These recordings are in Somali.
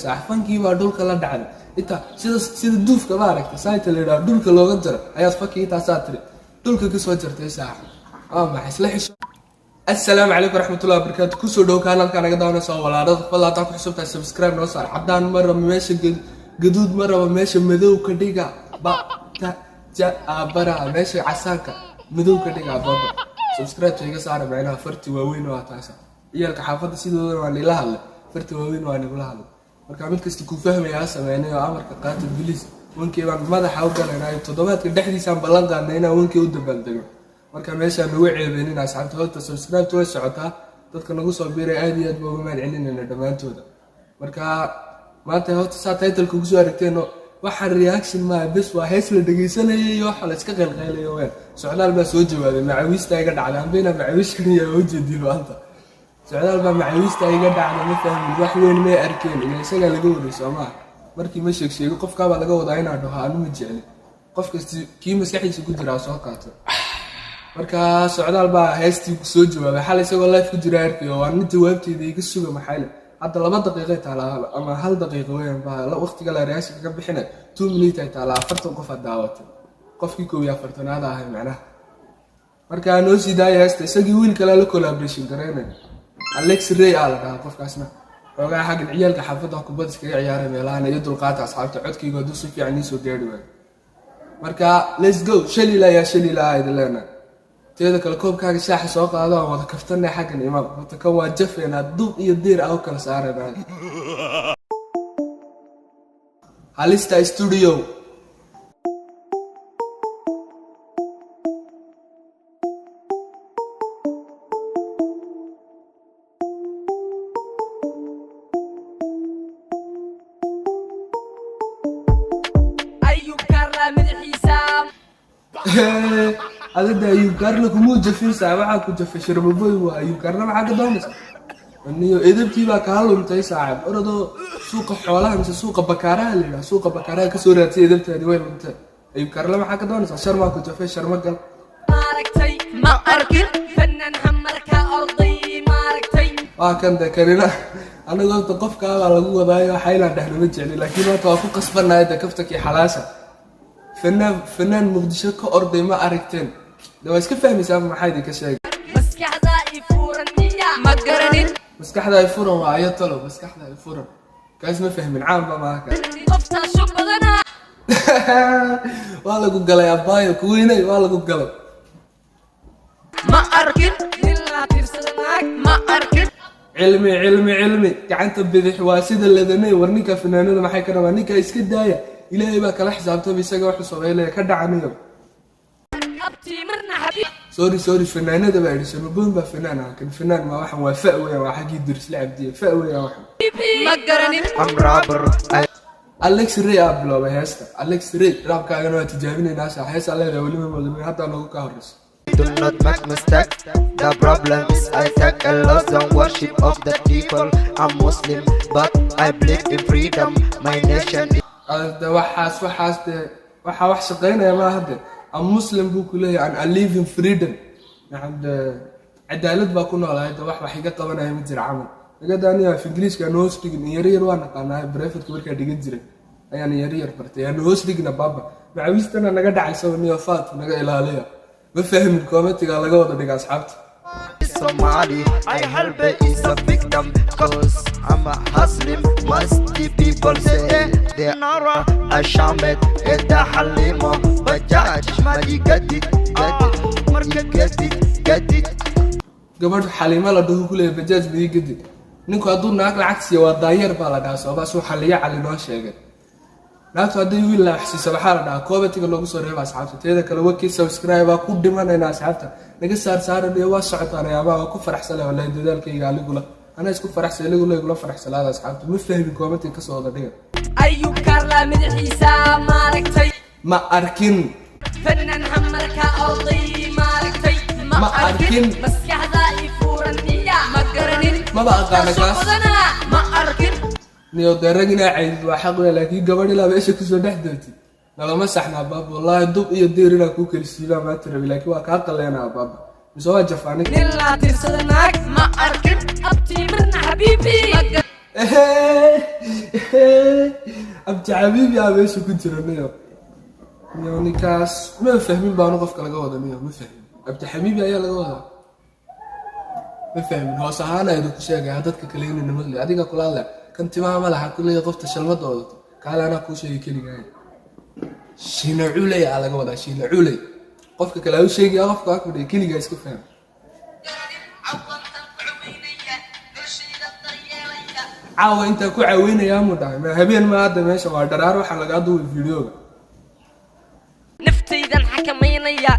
Saax fankii baa dhulka la dhacday. Inta sida duufka, ma aragtay, saayta la yidhaha dhulka looga jaro ayaad fankii intaasaa tiri dhulka kasoo jartay. Saax, waa maxay isla xisho? Assalaamu calaykum waraxmatullahi wabarakaatu. Kusoo dhow kanalka naga daawanaysa waa walaadhada. Fadlan hadaa ku xusubtahay, subscribe noo saar. Caddaan ma rabo meesha, gaduud ma rabo meesha, madow ka dhiga. Ba ta ja aabara meesha casaanka madow ka dhiga. Baba, subscribe iga saara. Macnaha farti waaweyn waa taasa. Ciyaalka xaafadda sidooda waa nila hadlay, farti waaweyn waa nigula hadlay. Marka mid kasta kuu fahmaya ha sameynay oo amarka qaata, bilis. Wankii baan madaxa u galaynaa. Toddobaadka dhexdiisaan ballan qaadnay inaan wankii u dabaaldego. Marka meeshaan nagu ceebeynin, asxaabta. Horta subscribe way socotaa, dadka nagu soo biiray aad iyo aad baa uga mahad celinayna dhammaantooda. Marka maanta horta saa title-ka kusoo aragteen, waxaan reaction maaha, bes waa hees la dhegeysanayay iyo waxa la iska qaylqaylayo ween. Socdaal baa soo jawaabay, macawiista iga dhacday amba inaa macawiis xidhiya waa ujeedin. Maanta Socdaal baa macawiista iga dhacday, ma fahmin, wax weyn may arkeen ila isagaa laga waday, soo maaha? Markii ma sheeg sheego, qofkaabaa laga wadaa inaa dhaho anu ma jecli. Qof kasti kii maskaxdiisa ku jiraa soo qaato. Marka Socdaal baa heestii soo jawaabay xal isagoo live ku jira arkayo. Waa nin jawaabteeda iga suga. Maxay le hadda 2 daqiiqay taalaa ama 1 daqiiqo weeyaan baa waqtiga la reaction ka bixinay, 2 minute ay taalaa. 40 qof aad daawatay, qofkii 41aad ahay macnaha. Marka noo sii daaya heesta. Isagii wiil kale la collaboration garaynay, Alex Ray aa la dhahaa qofkaasna. Xoogaa xaggan ciyaalka xaafadda kubad iskaga ciyaaray meelahan iyo dulqaata, asxaabta. Codkaygu hadduu si fiican iisoo gaari waayo, marka let's go. Shalila yaa shalila idin leenahay. Teeda kale, koobkaaga shaaxa soo qaado, aan wada kaftanay. Xaggan imaam horta kan waa jafeenaa, dub iyo diir ah u kala saarayna. Halista Studio. Ayub Karla madaxiisa. Adada Ayub Kaarla kumuu jafin saa, waxaa ku jafay Sharmaboy. Waa Ayub Kaarla, maxaa ka doonaysa niyo? Edabtii baa kaa luntay, saaxib. Orodoo suuqa xoolaha mise suuqa bakaaraha la yidhaha, suuqa bakaaraha kasoo raadsay, edabtaadi way luntay. Ayub Kaarla maxaa ka doonaysaa? Sharmaa ku jafay, sharma gal. Maaragtay, ma arkin fanaan xamarka orday, maaragtay. Waa kan de kanina. Anaga horta qofkaabaa lagu wadaayo xaylaan dhehna ma jecli, laakiin maanta waa ku qasbanahay de kaftakii xalaasha. Fanaan Muqdisho ka orday ma aragteen de, waa iska fahmaysaa. Maxaa idinka sheegay? Maskaxda i furan miya? Ma garanin. Maskaxda ay furan waa ayo talo? Maskaxda ay furan kaas ma fahmin, caanba maaha kaas. Qoftaashu badana. Waa lagu galay, abaayo kuweynay, waa lagu galay. Ma arkin nin la tirsada naag, ma arkin. Cilmi, cilmi, cilmi gacanta bidix waa sida ladanay. War ninka fanaanada maxay ka rabaa? Ninka iska daaya, Ilaahay baa kala xisaabtama isaga wuxuu samaynaya ka dhacaniyo. Abtii marna xabiib. Sorry, sorry, fanaanada baa idhi. Sharmaboon baa fanaan ah? Kan fanaan ma waxan waa fa weeyaan, waa xaggii Dirisle Cabdiye, fa weeyaan waxan. Ma garanin. I'm robber. I Alex Ray aa biloobay heesta. Alex Ray, raabkaagana waa tijaabinaynaa. Saa hees aa leedahay weli ma maqlin, haddaa noogu kaa horreyso. Do not make mistake. The problem is I take a loss and worship of the people. I'm Muslim, but I believe in freedom. My nation De waxaas de waxaa wax shaqaynaya maaha de. Am Muslim buu ku leeyahay and I live in freedom. Nacam, de cadaalad baa ku noolahay, de wax iga qabanaya ma jira camal. Nagadaaniya af Ingiriiska aan hoos dhigin, in yar yar waa naqaanaa. Private-ka markaa dhigan jiray ayaan yar yar bartay. Aan hoos dhigna baaba, macawiistana naga dhacaysa niyo, faat naga ilaaliya. Ma fahmin, comment-iga laga wada dhiga, asxaabta. Is Somali. I help is a victim, 'cause I'm a Muslim. Must the people say they are Ashamed, Eda Halimo, Bajaj, Madigadid, Gadid, Gadid. Gabadh Xaliimo la dhaho kuleeya bajaaj ma ii gadid. Ninku hadduu naag lacag siiya waa daanyeer baa la dhahaa, soobaa suu Xaliyo Cali noo sheegay. Naagtu hadday wiil la waxsiisa maxaa la dhahaa? Comment-iga loogu soo reeba, asxaabta. Teeda kale, wakii subscribe baa ku dhimanayna, asxaabta naga saar saaranayo. Waa socotaan ayaabaha, waa ku faraxsane wallahi dadaalkayga aligula anaa isku faraxsan, aligula igula faraxsanaada. Asxaabta, ma fahmin, comment-iga kasoo wada dhiga. Ayub Karla madaxiisa, maaragtay. Ma arkin. Fanaan xamarka orday, maaragtay. Ma arkin. Maskaxda i furan miya? Ma garanin. Maba aqaana Qoftaashu kaas. badana, ma arkin. Niyo dee rag inaa caydid waa xaq weyn, laakiin gabadh ilaa meesha kusoo dhex dootid nalama saxnaa baaba. Wallaahi dub iyo diir inaa kuu kala siibaa maanta rabi, laakiin waa kaa qaleenaa baaba, mise waa jafaani. Nin la tirsada naag, ma arkin. Abtii marna xabiibi. Abti Xabiibi aa meesha ku jira niyo. Niyo ninkaas ma fahmin baanu qofka laga wada niyo, ma fahmin. Abti Xabiibi ayaa laga wadaa, ma fahmin. Hoos ahaan ayadu ku sheegaya dadka kale inay maqli. Adiga kula hadlaya kan timaha ma laha kuleeya qofta shalmada wadato kaale anaa kuu sheegay keligaa. Shiina Culey aa laga wadaa, Shiina Culey. Qofka kale aa u sheegaya, qofka waa fadhiya keligaa iska faham. Caawa intaa ku caaweynayaa muu dhahay, ma habeen ma hadda meesha waa dharaar, waxaa lagaa duubay videoga. Naftaydan xakamaynaya.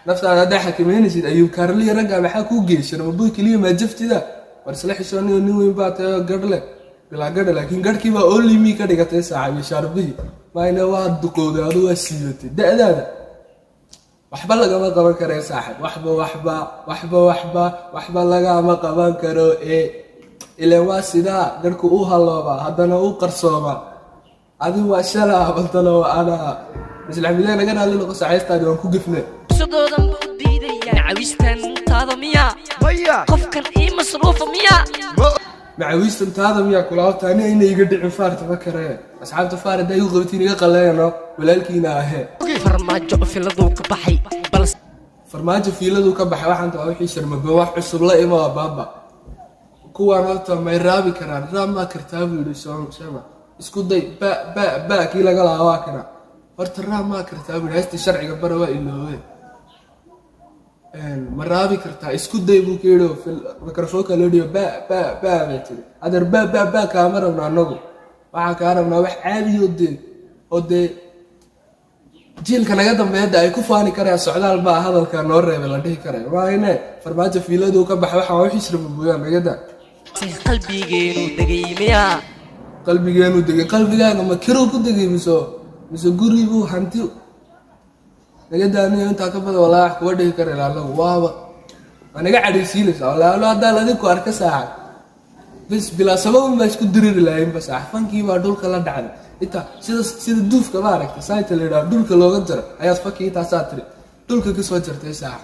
Naftaada haddaa xakameynaysid, Ayuub Kaarliya ragga maxaa kuu geeyay? Sharmaboy keliya maa jaftida? War isla xishooniyo, nin weyn baa tahay oo gadh leh, bilaa gadha, laakiin gadhkii baa olimi ka dhigatay saaxiib shaarbihii maayna waa duqowday, adu waa siibatay da'daada, waxba lagama qaban karo saaxib, waxba waxba waxba waxba waxba lagama qaban karo. Ee ileen waa sidaa, garhku u haloobaa haddana u qarsoomaa, adi waa shalaa bantana waa anaa maslaxmidee naga raali noqo, saxaystaadi waan ku gefne. Fursadoodan ba u diidaya macawistan taada miyaa? Maya. Qofkan ii masruufa miyaa? Macawiistan taada miyaa kulaabta? Ani ayna iga dhicin faarta ma karee. Asxaabta faar haddaa igu qabatiin iga qaleeyano, walaalkiina ahee. Farmaajo filaduu ka baxay balse Farmaajo fiiladuu ka baxay. Waxaan taa wixii sharmabe wax cusub la ima waa baaba. Kuwaan horta may raabi karaan, raab maa kartaa buu yidhi shama isku day ba ba ba kii laga lahaa waa kana. Horta raab maa kartaa buu yidhi, heesta sharciga bara waa iloobe. Ma raabi kartaa isku day buu ka yidhi oo mikrofoonka loo dhigo, ba ba ba bay tiri. Adeer, ba ba ba kaama rabna annagu, waxaa kaa rabnaa wax caadi oo dee jiilka naga dambeeya ay ku faani karayaan. Socdaal baa hadalka noo reebay la dhihi karaya waayne. Farmaajo fiiladuu ka baxa, waxaa wixii shirma nagada. Qalbigeenu degay miyaa? Qalbigeenu degay, qalbigaaga ma kiruu ku degay mise guribuu hanti naga daaniyo? Intaa ka badan walaa wax kuwa dhihi kara ilaalagu waaba waa naga cadhaysiinaysaa walaalo. Haddaan adinku arka saaxad bas bilaa sababun baa isku diriri lahaynba saax. Fankii baa dhulka la dhacday inta sida duufka ma aragtay saayta la yidhaha dhulka looga jaro ayaad fakii intaasaa tiri dhulka kasoo jartay saax.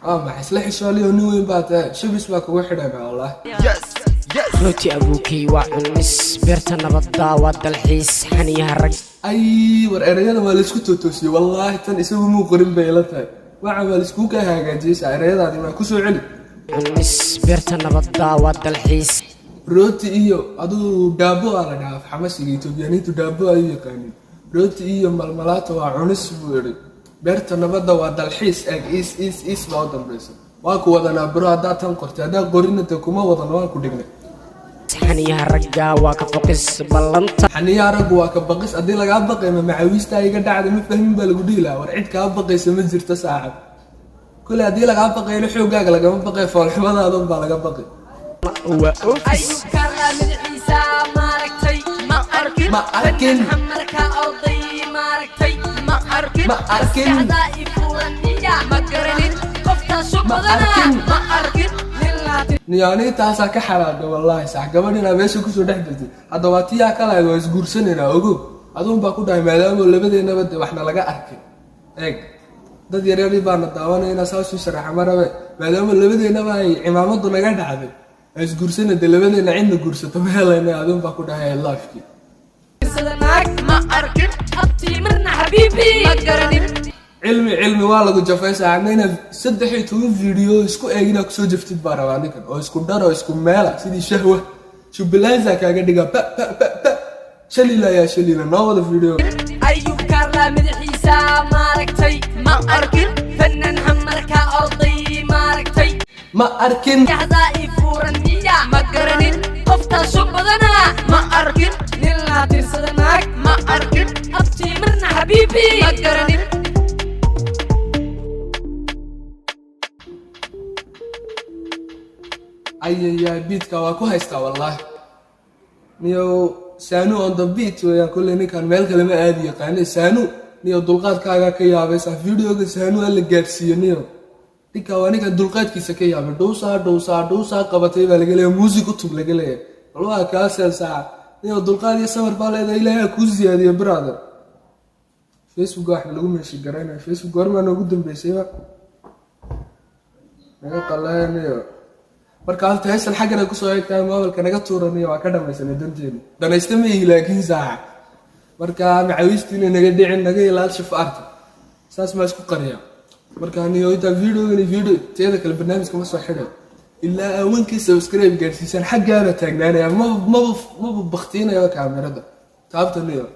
Waa maxay isla xishooliyo, nin weyn baa tahay, shubis baa kugu xidhana wallahi. Yes, yes. Rooti abuukay waa cunis, beerta nabadda waa dalxiis, xaniyaha rag. Ay war, erayada waa laisku tootoosiyey wallaahi. Tan isagu muu qorin bay ila tahay, waxa waa laiskugu ka hagaajiyey saa. Erayadaadi maa kusoo celi. Cunis, beerta nabadda waa dalxiis. Rooti iyo aduu daabo aa la dhahaa xamasiga Etoobiyaniintu, daabo ay u yaqaaniin. Rooti iyo malmalaato waa cunis buu idhi, beerta nabadda waa dalxiis. Eeg, is is is baa u dambaysa. Waa ku wadanaa bro haddaad tan qortay, haddaad qorina te kuma wadano, waan ku dhignay. Xaniyaha ragga waa ka foqis ballanta. Xaniyaha raggu waa ka baqis. Haddii lagaa baqay ma macawiista iga dhacda ma fahmin baa lagu dhihi lahaa. War cid kaa baqaysa ma jirto saaxib. Kule haddii lagaa baqayna xooggaaga lagama baqay, foolxumadaada unbaa laga baqay. Waa ofis. Ma arkin. Ma arkin. Ma arkin. Niyaani taasaa ka xalaada wallaahi sax. Gabadhinaa meesha kusoo dhex jirtay hadda waa tiyaa kalahayd, waa isguursanaynaa ogow. Aduun baa ku dhahay maadaama labadeennaba de waxna laga arkay. Eeg, dad yaryari baana daawanayna saasuu sharaxa ma rabe. Maadaama labadeennaba ay cimaamadu naga dhacday, waa isguursana de, labadeenna cidna guursato ma helayna. Aduun baa ku dhahay laafkii. Ma arkin abtii marna xabiibi ma garanin. Cilmi cilmi waa lagu jafay saacadna. Inaad 13 video isku eeg inaad kusoo jaftid baa rabaa ninkan oo isku dhar oo isku meela sidii shahwa shubilaansa kaaga dhiga ba ba ba ba shalila yaa shalila noo wada video. Ayub Kaarla madaxiisa maaragtay? Ma arkin fanaan xamarka orday maaragtay? Ma arkin. Yaxdaa i furan miya? Ma garanin qoftaasu badana. Ma arkin nin laa tirsada naag. Ma arkin abtii marna xabiibi ma garanin. Ayayaa beatka waa ku haystaa wallaahi niyow. Saanu on the beat weeyaan. Kolley ninkan meel kale ma aadi yaqaane. Saanu niyow, dulqaadkaagaa ka yaabaysaa. Videoga Saanu alla gaadhsiiyo niyow. Ninka waa ninkan dulqaadkiisa ka yaabay. Dhuusaa dhuusaa dhuusaa qabatay baa laga leeyahay, muusig u tub laga leeyahay. Bal waa kaasee saaca niyow, dulqaad iyo samar baa leedahay, Ilaahay ha kuu siyaadiyo brother. Facebook waxna lagu meeshi garaynaya. Facebook goormaa noogu dambeysayba naga qaleynayo. Marka horta heestan xaggana kusoo eegtahay, mobilka naga tuuranayo, waa ka dhamaysanay danteenu. Danaysta ma ihi laakiin saaca. Marka macawiistiina naga dhicin, naga ilaalsha faarta, saas maa isku qariyaa. Marka niyo intaa videogani video teeda kale barnaamijka ma soo xidhayo ilaa awankii subscribe gaarsiisaan. Xaggaana taagnaanaya, maba baktiinayo kaamirada taabta niyo.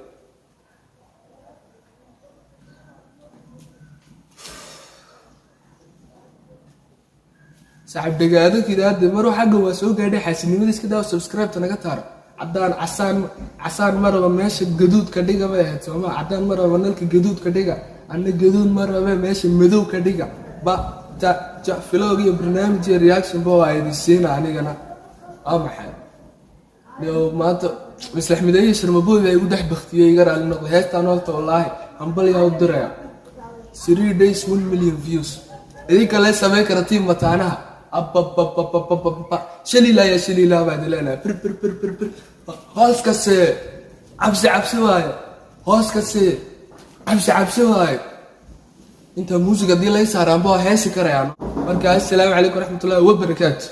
Saaxiib dhagaadakida hadda maruu xagga waa soo gaadhay. Xaasinimada iska daa, subscribe-ta naga taaro. Cadaan, casaan, casaan ma raba, meesha gaduud ka dhiga bay ahayd sooma? Cadaan ma raba, nalka gaduud ka dhiga. Anna gaduud ma rabe, meesha madow ka dhiga. Ba ta ja vlog iyo barnaamij iyo reaction ba waa idin siina. Anigana waa maxay yo maanta Maslax Mideeye Sharmaboy baa igu dhex baktiyey, iga raali noqday. Heestaan horta wallaahi hambal yaa u diraya. 3 days, 1 million views, idinka lee samayn kara tiim mataanaha. Ababababababa, shalila ya shalila baa idin leenahay. Bir bir bir bir bir, hoos kase cabsi cabsi waaye, hoos kase cabsi cabsi waaye. Inta muusig haddii lay saaraanba waa heesi karayaan. Marka assalaamu calaykum waraxmatullahi wabarakaatu.